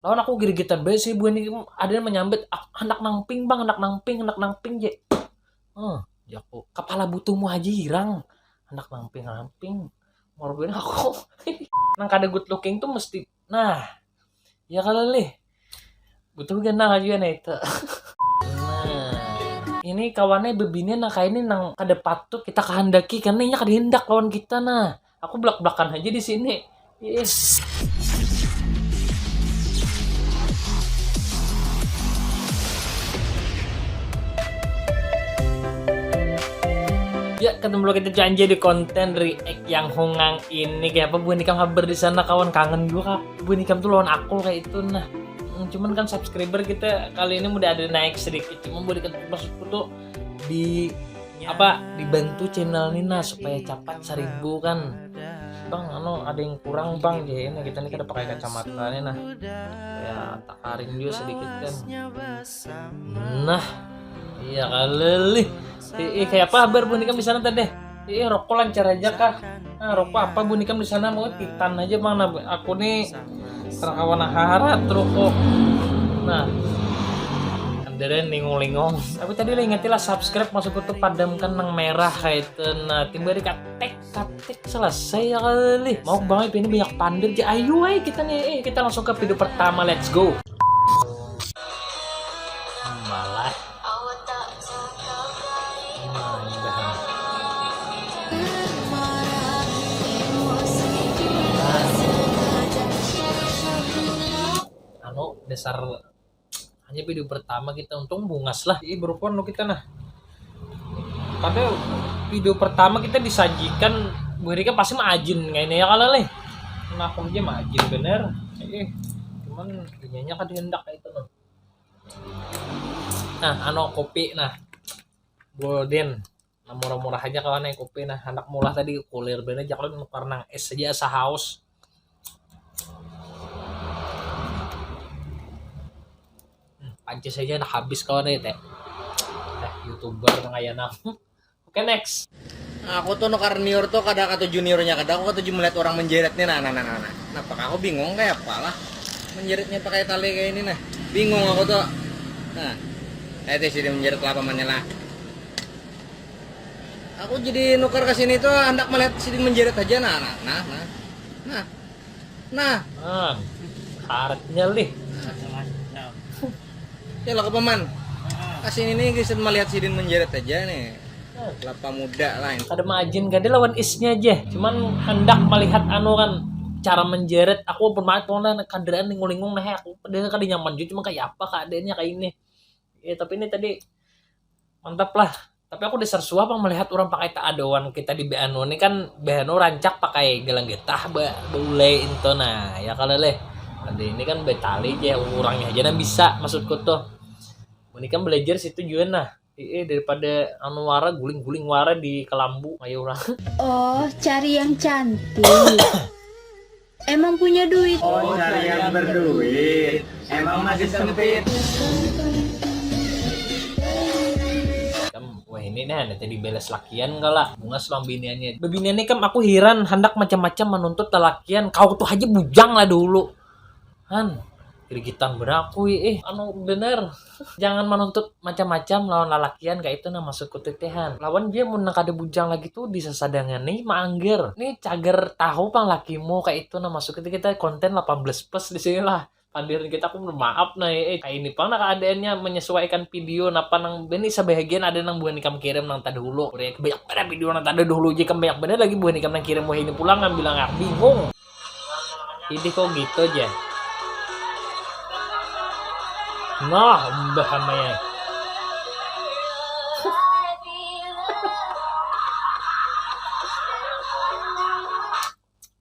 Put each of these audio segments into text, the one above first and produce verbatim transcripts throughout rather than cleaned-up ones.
Lawan aku girigitan bae sih buhan ni, ada yang menyambit, "Ah, handak nang pink, Bang, handak nang pink, handak nang pink," je. Eh, jaku, "Kapala butuhmu haja hirang. Handak nang pink, nang pink." Mau buhan aku. Nang kada good looking tuh mesti, nah, ya kalau lih. Butuh ganal aja nah itu. Nah, ini kawannya bebini nah kayak ini nang kada patut kita kehendaki karena inya kada hendak lawan kita nah. Aku belak-belakan aja di sini. Yes. Ya, ketemu lagi kita janji di konten react yang hungang ini. Kayak apa buhan ikam habar di sana kawan, kangen juga kak. Buhan ikam tuh lawan aku kayak itu nah. Hmm, cuman kan subscriber kita kali ini udah ada naik sedikit. Cuma buhan ikam maksudku tuh di apa dibantu channel ini nah supaya cepat seribu kan. Bang, anu ada yang kurang bang, jadi ini kita nih kada pakai kacamata nih nah. Ya takarin juga sedikit kan. Nah, iya kalelih. Ih, kayak apa habar buhan ikam di sana tadi? Ih, rokok lancar aja kah? Nah, rokok apa buhan ikam di sana mau titan aja bang. Nah, aku nih karena kawan harat rokok. Nah, ada ningung-lingung. Tapi tadi lah ingat lah subscribe maksudku tuh padamkan nang merah kayak itu. Nah, timbari katek katek selesai ya kali. Mau bang ini banyak pandir aja. Ayo ayo kita nih, eh, kita langsung ke video pertama, let's go. Malah. Anu dasar hanya video pertama kita, untung bungas lah. Ih berupon lo kita nah. Padahal video pertama kita disajikan, mereka pasti majin kayaknya ya kalau leh. Nah, aku aja majin bener. Eh, cuman ininya kan hendak kayak itu loh. Nah, ano kopi nah. Golden. Nah, murah-murah aja kawan ya kopi nah. Anak murah tadi kulir bener aja kalau nukar nang es aja asa haus. Hmm, pancis aja nak habis kawan ya teh. Eh, youtuber nang aya nang. Oke, next. Nah, aku tuh nukar niur tuh kada katuju niurnya kada, aku katuju melihat orang menjeretnya nah nah nah nah. Nah. Kenapa aku bingung kayak apalah menjeretnya pakai tali kayak ini nah. Bingung aku tuh. Nah, saya teh sini menjeret lah pamannya lah. Aku jadi nukar ke sini tuh hendak melihat sidin menjerit aja nah nah nah nah nah nah. Ah, karetnya lih. Ya lah paman. Kasih ini kita melihat sidin menjerit aja nih. Kelapa muda lah ini. Kada majin kada lawan isnya aja. Cuman hendak melihat anu kan cara menjerit. Aku pun maaf pun kandaraan lingung-lingung nah aku padahal kada nyaman juga cuma kayak apa keadaannya kayak ini. Ya tapi ini tadi mantap lah. Tapi aku dasar suah pang melihat orang pakai tak adoan kita di beanu ini kan beanu rancak pakai gelang getah be beulai into nah ya kalau leh ada ini kan betali je orangnya aja nah bisa maksudku tuh ini kan belajar situ juga nah eh daripada anu wara guling-guling wara di kelambu ayo orang. Oh, cari yang cantik. Emang punya duit? Oh, cari yang berduit. Emang masih sempit. Kam, wah ini nih ada tadi beles lakian kala bungas bang biniannya bebiniannya kam aku hiran hendak macam-macam menuntut lelakian kau tuh aja bujang lah dulu han kerigitan beraku eh anu bener jangan menuntut macam-macam lawan lalakian kayak itu nah maksudku titihan lawan dia mun kada bujang lagi tuh di sesadangan nih maangger nih cager tahu pang lakimu kayak itu nah maksudku kita konten delapan belas plus di sini lah pandiran kita aku maaf nah eh kayak ini pang nah keadaannya menyesuaikan video napa nang beni sebahagian ada nang buhan ikam kirim nang tadi dulu banyak banyak video nang tadi dulu jika banyak banyak lagi buhan ikam nang kirim wah ini pulang ngambil nggak bingung Idih kok gitu aja. Nah, mbah amai.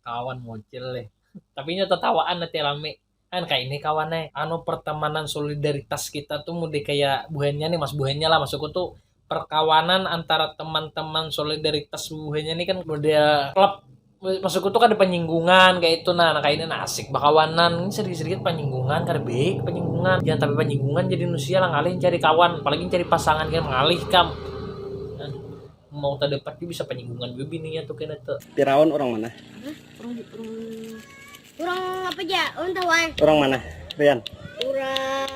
Kawan mocil deh. Tapi nya tetawaan nanti rame. Kan kayak ini kawan eh. Anu pertemanan solidaritas kita tuh mudah kayak buhannya nih mas buhannya lah masukku tuh perkawanan antara teman-teman solidaritas buhannya ini kan model klub maksudku tuh kada penyinggungan kayak itu nah nah kayak ini nah asik bakawanan ini sedikit-sedikit penyinggungan kada baik penyinggungan jangan sampai penyinggungan jadi manusia lah ngalih cari kawan apalagi cari pasangan kan mengalih kam nah, mau tak dapat juga bisa penyinggungan juga bininya tuh kena tuh Firaun orang mana? Orang orang apa aja? Orang tahu ay. Orang mana? Rian. Orang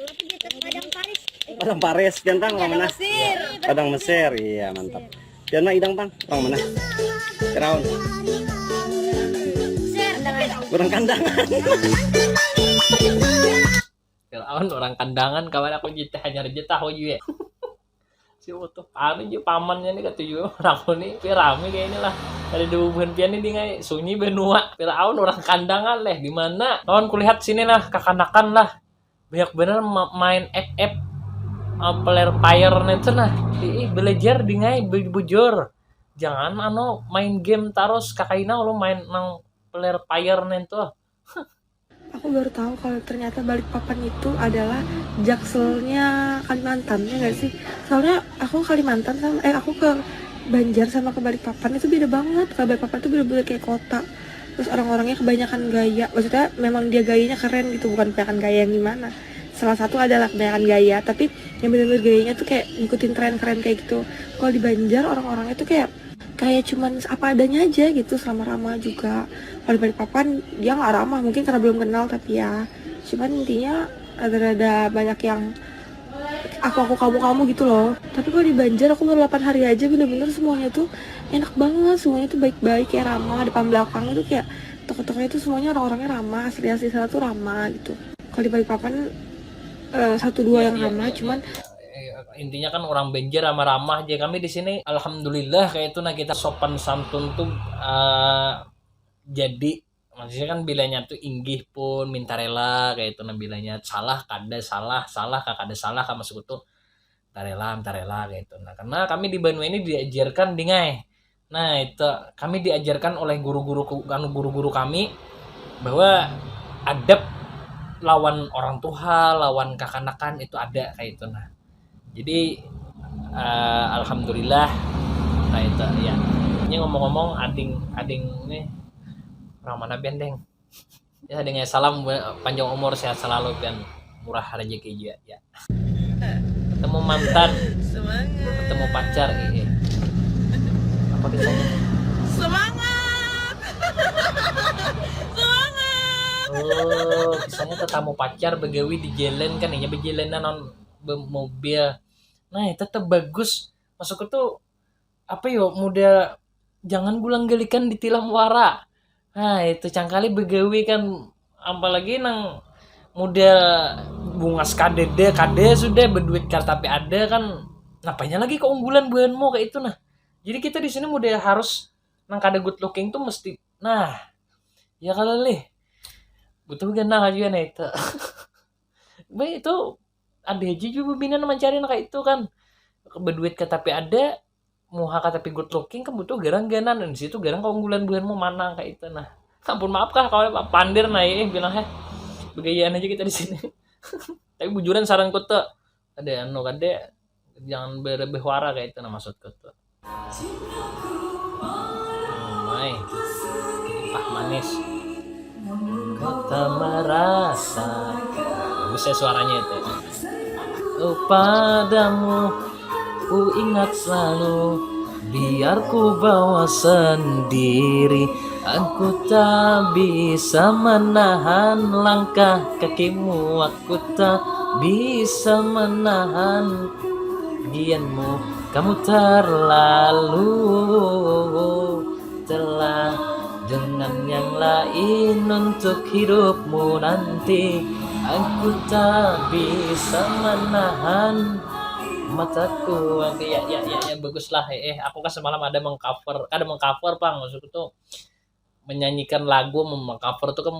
apa dia tadi, Padang Paris? Eh, Padang Paris, pian pang orang Padang mana? Mesir. Padang Mesir, iya mantap. Pian mah idang pang, orang mana? Firaun. Mesir dengan Orang Kandangan. Firaun orang Kandangan, kawan aku jita hanyar jita aku juga. Si utuh kami juga pamannya nih katuju orang aku nih, tapi rame kayak inilah. Ada dua buhan pian nih dingai sunyi benua. Firaun orang Kandangan leh, di mana? Kawan kulihat sini lah, kakanakan lah. Banyak bener ma- main app-app uh, player fire itu nah. Ih, belajar dingai bu- bujur. Jangan anu main game terus, kakaina lo main nang player fire itu. Aku baru tahu kalau ternyata Balikpapan itu adalah Jakselnya Kalimantan, ya nggak sih? Soalnya aku Kalimantan sama eh aku ke Banjar sama ke Balikpapan itu beda banget. Kalau Balikpapan itu bener-bener kayak kota. Terus orang-orangnya kebanyakan gaya. Maksudnya memang dia gayanya keren gitu, bukan kebanyakan gaya yang gimana. Salah satu adalah kebanyakan gaya, tapi yang bener-bener gayanya tuh kayak ngikutin tren keren kayak gitu. Kalau di Banjar orang-orangnya tuh kayak kayak cuman apa adanya aja gitu, sama ramah juga. Kalau di Balikpapan dia nggak ramah, mungkin karena belum kenal, tapi ya cuman intinya ada-ada banyak yang aku aku kamu kamu gitu loh. Tapi kalau di Banjar aku baru delapan hari aja, bener-bener semuanya tuh enak banget, semuanya tuh baik-baik, kayak ramah, depan belakang itu kayak toko-tokonya tuh semuanya orang-orangnya ramah, asli-asli sana tuh ramah gitu. Kalau di Balikpapan eh, satu dua yang ramah, cuman Eh, intinya kan orang Banjar ramah-ramah aja. Kami di sini alhamdulillah kayak itu nah, kita sopan santun tuh eh, jadi maksudnya kan bilanya tuh inggih pun minta rela kayak itu nah, bilanya salah kada salah, salah kah kada salah kah, masuk tuh minta rela, minta rela kayak itu nah. Karena kami di banua ini diajarkan dingai, nah itu kami diajarkan oleh guru-guru anu guru-guru kami bahwa adab lawan orang tuha, lawan kakanakan itu ada kayak itu nah. Jadi eh, alhamdulillah kayak itu ya. Ini ngomong-ngomong, ading ading nih, orang mana pian, Deng? Ya, ading ya, salam, panjang umur, sehat selalu, pian murah rezeki juga ya. Ketemu mantan, Semangat. Ketemu pacar, iya. Apa kisahnya? Semangat. Semangat. Oh, kisahnya tetamu pacar begawi di jalan kan, inya bejalanan non be- mobil. Nah, itu tuh bagus. Masuk tuh apa yo, model jangan gulang galikan ditilam wara. Nah, itu cangkali begawi kan, apalagi nang model bungas kadede kade sudah, beduit kada tapi ada kan, napanya lagi keunggulan buhanmu kayak itu nah. Jadi kita di sini model harus nang kada good looking tuh mesti nah, ya kalau lih butuh ganal aja nah itu. Baik itu ada aja juga bebinian mencari nang kayak itu kan, beduit kada tapi ada, muha kada tapi good looking kan butuh garang ganan, dan situ garang keunggulan buhanmu manang kayak itu nah. Ampun maaf kah kalau pandir nah eh bilang heh, begayaan aja kita di sini. Tapi bujuran saran kutu ada anu kada, jangan berlebih wara kayak itu nah maksud kutu. Mai, ah manis. Kata merasa. Bagus ya suaranya itu. Oh, padamu ku ingat selalu, biar ku bawa sendiri. Aku tak bisa menahan langkah kakimu, aku tak bisa menahan gianmu. Kamu terlalu telah dengan yang lain untuk hidupmu nanti. Aku tak bisa menahan mataku. Oke, ya, ya, ya, ya, bagus lah. Eh, eh, aku kan semalam ada mengcover, kada mengcover pang, maksudku tuh menyanyikan lagu, mengcover tuh kan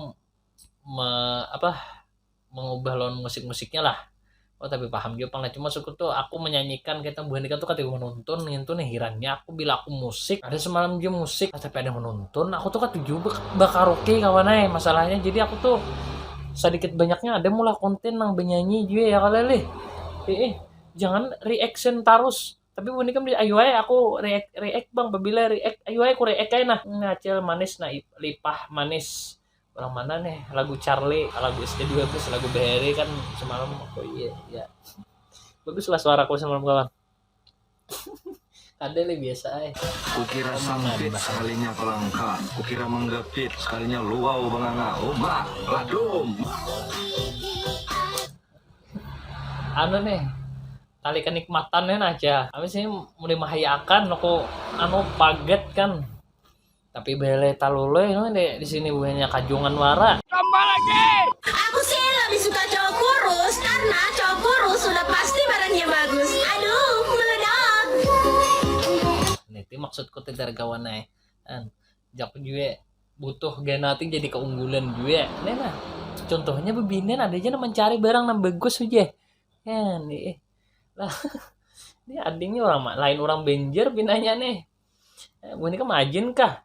me, apa mengubah lawan musik-musiknya lah. Oh, tapi paham juga pang lah. Cuma syukur tuh aku menyanyikan kayak buhan ikam tuh kata menuntun gitu nih, herannya aku bila aku musik, ada semalam juga musik, ah, tapi ada menuntun, aku tuh kata juga bak- bakaraoke kawan eh masalahnya. Jadi aku tuh sedikit banyaknya ada mula konten nang benyanyi juga ya kali lih. Eh, eh, jangan reaction terus. Tapi buhan ikam di ayo aja aku react react bang, bila react ayo aja aku react aja nah. Nah, acil manis nah ip- lipah manis. Orang mana nih lagu Charlie, lagu S D dua belas, lagu Bahari kan semalam. Oh iya, iya. Bagus lah suaraku semalam kawan. Kada le biasa ai. Kukira sempit sekalinya pelangka, kukira menggepit sekalinya luau banganga. Ombak, ladum. Anu nih, tali kenikmatan nih aja. Kami sih mulai mahayakan aku anu paget kan. Tapi bele taluloi no di, di sini buahnya kajungan wara. Aku sih lebih suka cowok kurus karena cowok kurus sudah pasti badannya bagus. Aduh, meledak. Niti maksudku tegar kawan ai. An, jak jue butuh ganal ti jadi keunggulan jue. Nah, nah. Contohnya bebinian ada aja nang mencari barang nang bagus aja. Ya, nih. Lah, ini adingnya orang ma- lain orang Banjar pinanya nih. Eh, bukan ini kan majin kah?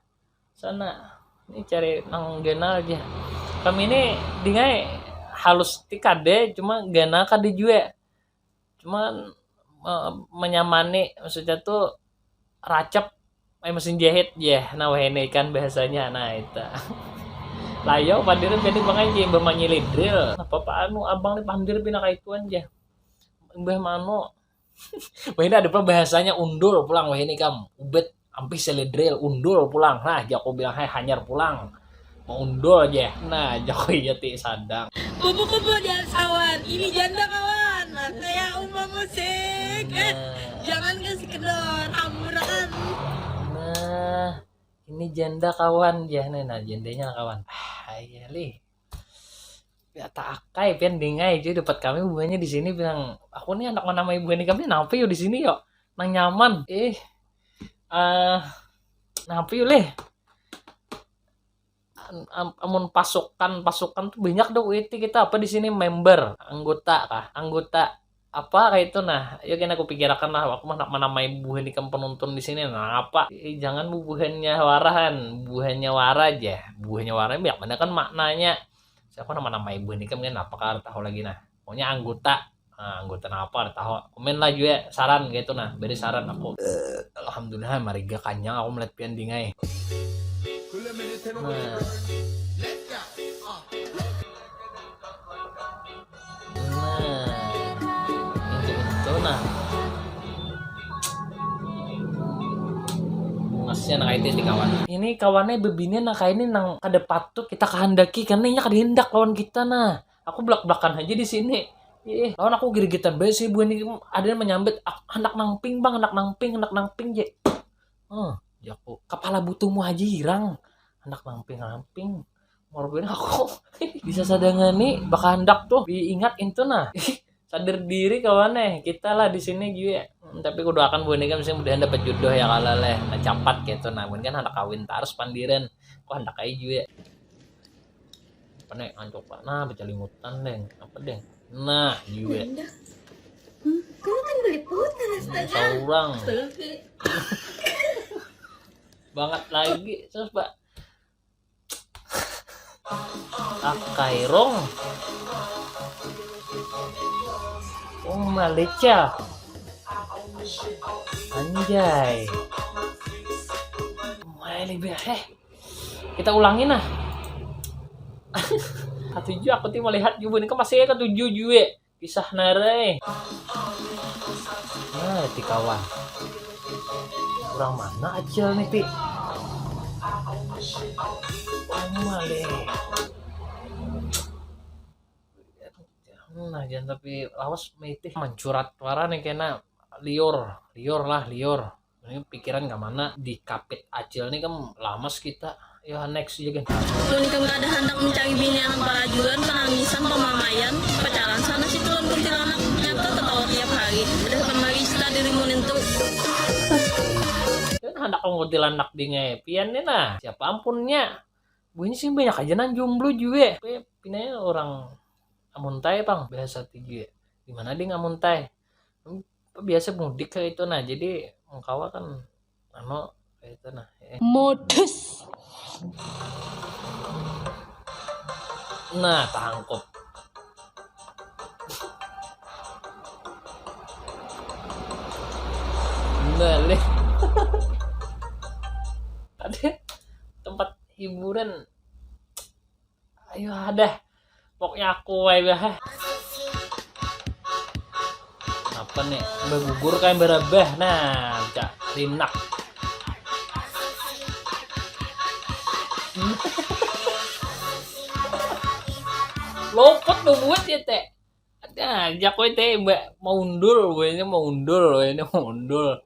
Sana. Ini cari nang ganal aja. Kami ini dingai halus ti kada, cuma ganal kada jua. Cuma me- menyamani, maksudnya tuh racep, eh, mesin jahit ya. Nah, wahini kan bahasanya, nah itu. Layau pandiran jadi bangai jih, imbah manyili drill. Apa apa anu abang ni pandir pina kaituan ja. Imbah mano. Wahini ada pula bahasanya undul pulang wahini kam. Ubet ampih sili drill undul pulang. Nah, jaku bilang hai hanyar pulang. Maundul aja. Nah, jaku iya ti sadang. Kupu-kupu jangan sawan. Ini janda kawan. Nah, kayak Uma Musik. Eh, jangan kasih kendor. Amburan. Nah, ini janda kawan ya nih. Nah, jandanya kawan. Ah, iya lih. Ya tak akai pian dingai cuy dapat kami buahnya di sini bilang aku nih anak mana ibu ini kami napa yo di sini yo nang nyaman eh ah napa yo leh Am- am- amun pasukan pasukan tuh banyak dong witi kita apa di sini member anggota kah anggota apa kayak itu nah ya kena aku pikirakan lah aku mah nak menamai buah ikam penonton di sini nah apa eh, jangan bubuhannya warahan bubuhannya wara aja bubuhannya wara banyak mana kan maknanya siapa nama nama ibu ini kan apa kah tahu lagi nah pokoknya anggota nah, anggota apa tahu komen lah juga saran gitu nah beri saran aku alhamdulillah mariga kanyang aku melihat pian dingai nah Nah, itu itu nah. Masih anak I T di kawan. Ini kawannya bebini nah kayak ini nang kada patut kita kehendaki karena inya kada hendak lawan kita nah. Aku belak-belakan aja di sini. Ih, lawan aku girigitan bae sih buah ini ada yang menyambut "Ah, anak nangping bang, anak nangping, anak nangping je. Hmm, jaku kepala butuhmu aja hirang. Anak nangping-nangping. Morbin aku bisa sadangani bakahandak tuh diingat itu nah sadar diri kawan eh kita lah di sini juga hmm, tapi kudoakan buah nikah mesti mudahan dapat jodoh ya kalah leh nah capat gitu nah mungkin kan anak kawin terus pandiran kok anak kayak juga apa nih ancok pak nah baca lingutan deh apa deh nah juga Kamu kan beli pulsa astaga. Seorang Astaga. Banget lagi terus pak Akairong. Oh, Malaysia. Anjay. Mulai lebih eh. Kita ulangi nah. Katuju aku ti melihat juga ini kan masih katuju juga. Kisah narai. Nah, ti kawan. Kurang mana acil nih ti? Malih. Nah, jangan tapi lawas mitih mancurat wara nih kena liur, liur lah liur. Ini pikiran ke mana di kapit acil nih kan lamas kita. Ya next aja kan. Mun ikam kada handak mencari bini nang parajuan, panangisan, pamamaian, pacaran sana situ lawan kuntilanak. Nyata tatawa tiap hari. Udah kemari cita dirimu nintu. Jangan handak lawan kuntilanak dingai. Pian nih nah. Siapa ampunnya? Bunyi sih banyak aja nang jomblo juga. Pinanya orang amuntai pang biasa tinggi. Di mana ding amuntai? Biasa mudik kayak itu nah. Jadi mengkawa kan anu kayak itu nah. Eh. Modus. Nah, tangkup. Balik. Ada tempat hiburan. Ayo ada. Pokoknya aku wae bah. Apa nih? Mbah gugur kayak barabah. Nah, cak. Rinak. Lopot babuat ya, Teh. Ada aja kowe, Teh, mbak, maundul, wehnya maundul, wehnya maundul.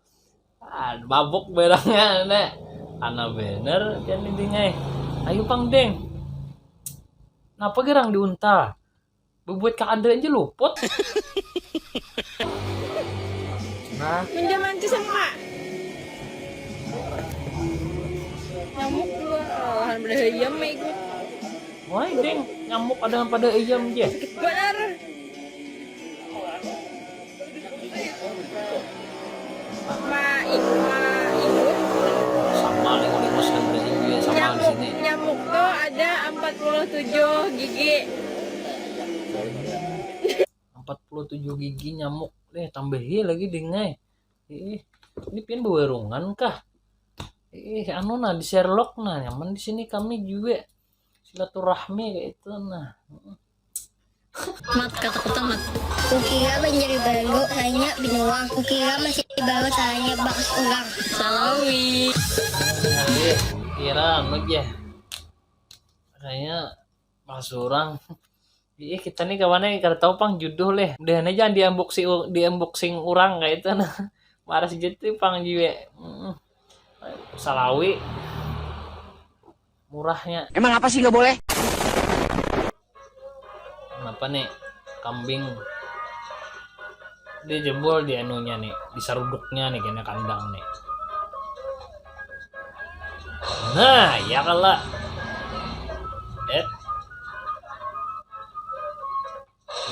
Ah, mabuk barangnya, Nek. Ana bener, kan ini, Ngai. Ayo, pang, Deng. Napa gerang diuntal? Bebuat ka Andre aja luput. Nah, Minda mancis sama. Nyamuk dua, lahan pada hayam ikut. Wah, Deng, nyamuk ada pada ayam je. Benar. Ma, ma, ikut. Sama nih, kalau Mas kan berarti juga sama di Nyamuk, sini. Nyamuk tuh ada empat puluh tujuh gigi. Empat puluh tujuh gigi nyamuk. Eh, tambahi lagi, Deng, ai. Ih, ini pian bewarungan kah? Ih, anu nah, di Sherlock nah, nyaman di sini kami juga. Silaturahmi kayak itu nah. Mat, kata-kata, Mat. Kukira banjar baru hanya binuang. Kukira masih baru hanya bakas urang. Salawi. Kira anu je. Kayaknya bakas urang. Ih, kita nih kawannya kada tahu pang juduh leh. Udah aja jangan di unboxing, di unboxing urang kayak itu nah. Maras jatuh pang jiwa. Mm-mm. Salawi. Murahnya. Emang apa sih nggak boleh? Kenapa nih? Kambing. Dia jebol di anunya nih, di saruduknya nih, kena kandang nih. Nah, ya kala. Eh.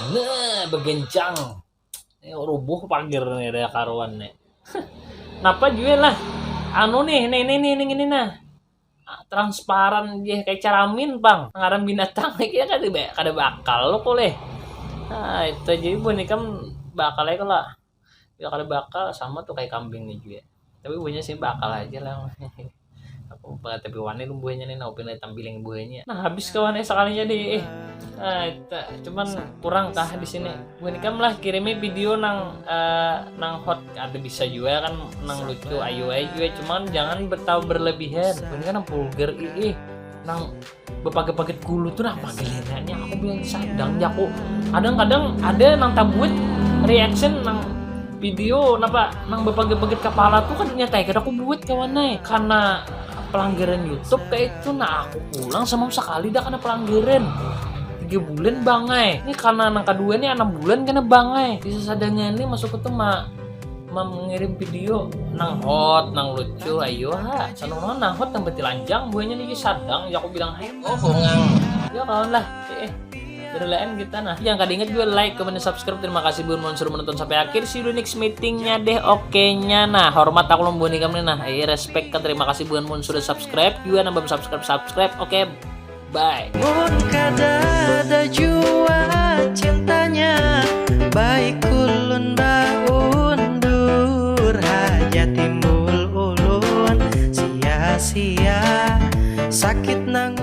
Nah, begencang. Ini rubuh pagar nih, ada karuan nih. Napa jua lah? Anu nih, nih, nih, nih, nih, ini nah. Ah, transparan je kayak caramin, pang. Ngaran binatang nih, kira kada, kada bakal lo koleh. Nah, itu aja ibu nih kan bakal aja lah. Ya kada bakal sama tuh kayak kambing nih juga. Tapi buahnya sih bakal aja lah. Aku bakal tapi wani lu buahnya nih, nah, upin tampiling buahnya. Nah, habis kawannya sekalinya di eh. Nah, itu cuman kurang kah di sini? Bukan ikam lah kirimi video nang eh, nang hot, ada bisa juga kan nang lucu, ayu aja juga, cuman jangan bertawa berlebihan. Bukan kan nang vulgar ih, ih. Nang bepaget-paget kulu tuh nah, pagelinanya aku bilang sadang jaku. Kadang-kadang ada nang tabuat reaction nang video napa nang bepaget-paget kepala tuh kan nyata kada aku buat kawan ai. Karena pelanggaran YouTube kayak itu nah aku pulang sama sekali dah kena pelanggaran. Tiga bulan bangai. Ini karena nang kedua nih enam bulan kena bangai. Bisa sadangnya ini masuk ke tuh ma mengirim video nang hot, nang lucu, ayo ha. Sanurang nang hot nang betilanjang, buahnya nih sadang, ya aku bilang hai. Oh, hongang. Ya kawan lah. Eh, berlain kita nah. Yang kada ingat juga like, comment, subscribe. Terima kasih buhan mun sudah menonton sampai akhir. See you di next meetingnya deh. Oke nya nah. Hormat aku lombo nih kami nah. Eh, respect kan, terima kasih buhan mun sudah subscribe. Juga nambah subscribe subscribe. Oke. Bye. Mun kadada jua cintanya, baik ulun baundur haja timbul ulun sia-sia sakit nang